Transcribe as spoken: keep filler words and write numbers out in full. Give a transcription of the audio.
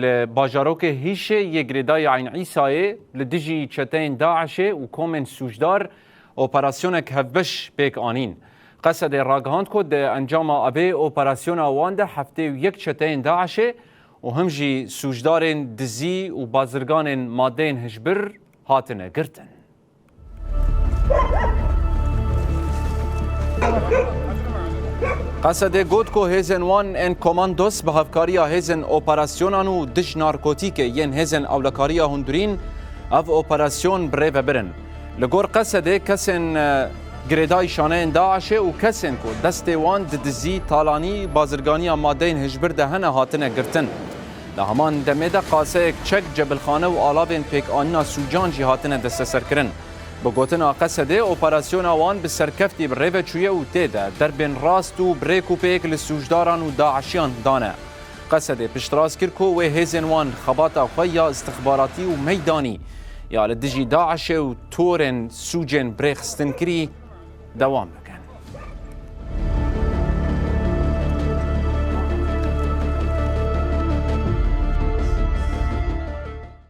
Li bajarokê Hîşê yê girêdayî Eyn Îsayê li dijî çeteyên DAIŞê û komên sûcdar operasyonek hevbeş pêk anîn. Qesedê ragihand ku di encama vê operasyona wan de heftê û yek çeteyên DAIŞê û him jî sûcdarên dizî û bazirganên madeyên hişbir hatine girtin. Qesedê got ku hêzên wan ên komandos bi hevkariya hêzên operasyonan û dij narkotîkê yên hêzên ewlekariya hundirîn ev operasyon bi rê ve birin. Li gor Qesedê kesên, e, girêdayî şaneyên DAIŞê û kesên ku destê wan di dizî, talanî, bazirganiya madeyên hişbir de hene hatine girtin. Di heman demê de qaseyek çek, cebilxane û alavên pêkanîna sûcan jî hatine desteserkirin. Bi gotina Qesedê, operasyona wan bi serkeftî bi rê ve çûye û tê de derbên rast û bi rêk û pêk li sûcdaran û DAIŞiyan dane. Qesedê piştrast kir ku wê hêzên wan xebata xwe ya istixbaratî û meydanî ya li dijî DAIŞê û torên sûcên birêxistinkirî dewam bikin.